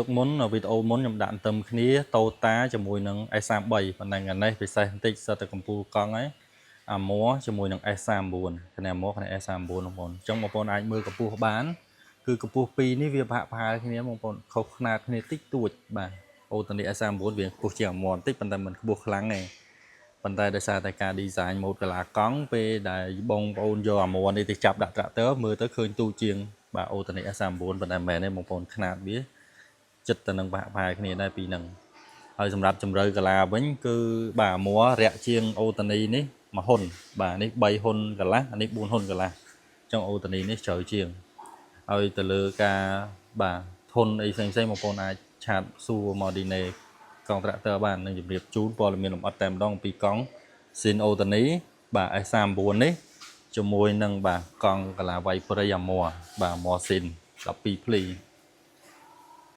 ទុកមុនវីដេអូមុនខ្ញុំដាក់អន្ទឹមគ្នា Toyota ជាមួយនឹង S33 ប៉ុន្តែថ្ងៃនេះពិសេសបន្តិចសិតតែកំពូលកង់ហើយអាមួជាមួយនឹង S39 គ្នាមួគ្នា S39 បងប្អូនអញ្ចឹងបងប្អូនអាចមើលកម្ពស់បានគឺកម្ពស់ពីរនេះវាប្រហាក់ប្រហែលគ្នាបងប្អូនខុសខ្នាតគ្នាតិចតួចបាទអូតានេះ S39 វាខ្ពស់ជាងអាមួបន្តិចប៉ុន្តែមិនខ្ពស់ខ្លាំងទេប៉ុន្តែដោយសារតែការ design ម៉ូតកលាកង់ពេលដែលបងប្អូនយកអាមួនេះទៅចាប់ដាក់ត្រាក់ទ័រមើលទៅឃើញទូជាងបាទអូតានេះ S39 ប៉ុន្តែមិនមែនទេបងប្អូនខ្នាតវាចិត្តទៅនឹងប្រហាក់ប្រហែលគ្នាដែរពីរហ្នឹងហើយសម្រាប់ជម្រៅកាឡាវិញគឺបាទអាមួរាក់ជាងអូតានីនេះមួយហ៊ុនបាទនេះ3ហ៊ុនកន្លះអានេះ4ហ៊ុនកន្លះអញ្ចឹងអូតានីនេះជ្រៅជាងហើយទៅលើការបាទធនអីផ្សេងផ្សេងបងប្អូនអាច chat សួរមកឌីណេកង់ត្រាក់ទ័របាននឹងជម្រាបជូនព័ត៌មានលម្អិតតែម្ដងអំពីកង់ស៊ីនអូតានីបាទ S39 នេះជាមួយនឹងបាទកង់កាឡាវៃព្រៃអាមួបាទអាមួស៊ីន12ភ្លី